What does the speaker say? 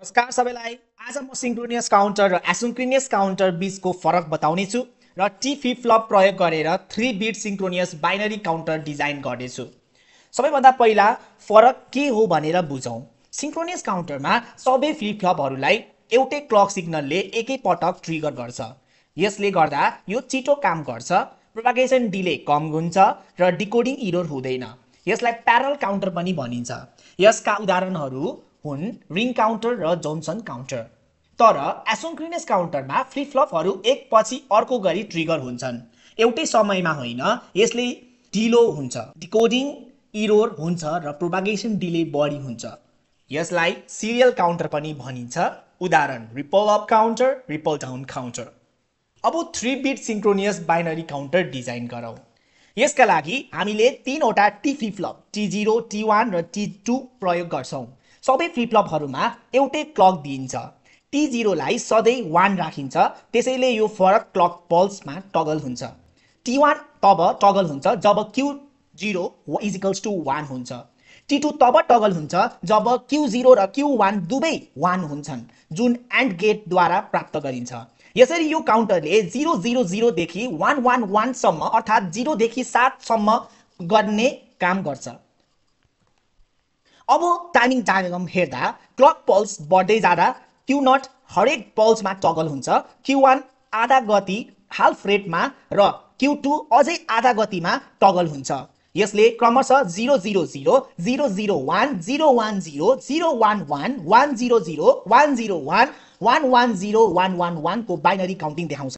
नमस्कार सबैलाई। आज म सिंक्रोनियस काउन्टर र एसिन्क्रोनियस काउन्टर बीचको फरक बताउने छु र टी फ्लिप फ्लप प्रयोग गरेर 3 beet synchronous binary counter design गर्नेछु। सबैभन्दा पहिला फरक के हो भनेर बुझौं। सिंक्रोनियस काउन्टरमा सबै फ्लिप फ्लपहरूलाई एउटै क्लक सिग्नलले एकै पटक ट्रिगर गर्छ। यसले गर्दा यो छिटो काम गर्छ, प्रोपागेसन डिले कम हुन्छ र डिकोडिङ एरर हुँदैन। यसलाई प्यारल काउन्टर पनि भनिन्छ। यसका उदाहरणहरू हुन् रिङ काउन्टर र जोन्सन काउन्टर। तर एसिन्क्रोनियस काउन्टरमा फ्लिप फ्लपहरू एक पछि अर्को गरी ट्रिगर हुन्छन्, एउटै समयमा होइन। यसले ढिलो हुन्छ, डिकोडिङ एरर हुन्छ र प्रोपागेसन डिले बढी हुन्छ। यसलाई सिरियल काउन्टर पनि भनिन्छ। उदाहरण ripple up counter, ripple down counter. अब 3 beet synchronous binary counter design गरौँ। यसका लागि हामीले तीनवटा T flip flop T0, T1 र T2 प्रयोग गर्छौं। सबै फ्लिप फ्लपहरूमा एउटै क्लक दिइन्छ। T0 लाई सधैँ 1 राखिन्छ, त्यसैले यो फरक क्लक पल्समा टगल हुन्छ। T1 तब टगल हुन्छ जब Q0 = 1 हुन्छ। T2 तब टगल हुन्छ जब Q0 र Q1 दुवै 1 हुन्छन्, जुन एन्ड गेटद्वारा प्राप्त गरिन्छ। यसरी यो काउन्टरले 000 देखि 111 सम्म अर्थात् 0 देखि 7 सम्म गर्ने काम गर्छ। अब टाइमिङ डायग्राम हेर्दा क्लक पल्स बढ्दै जाँदा Q0 हरेक पल्समा टगल हुन्छ, Q1 आधा गति हाल्फ रेटमा र Q2 अझै आधा गतिमा टगल हुन्छ। यसले क्रमशः 000, 001, 010, 011, 100, 101, 110, 111 को बाइनरी काउन्टिङ देखाउँछ।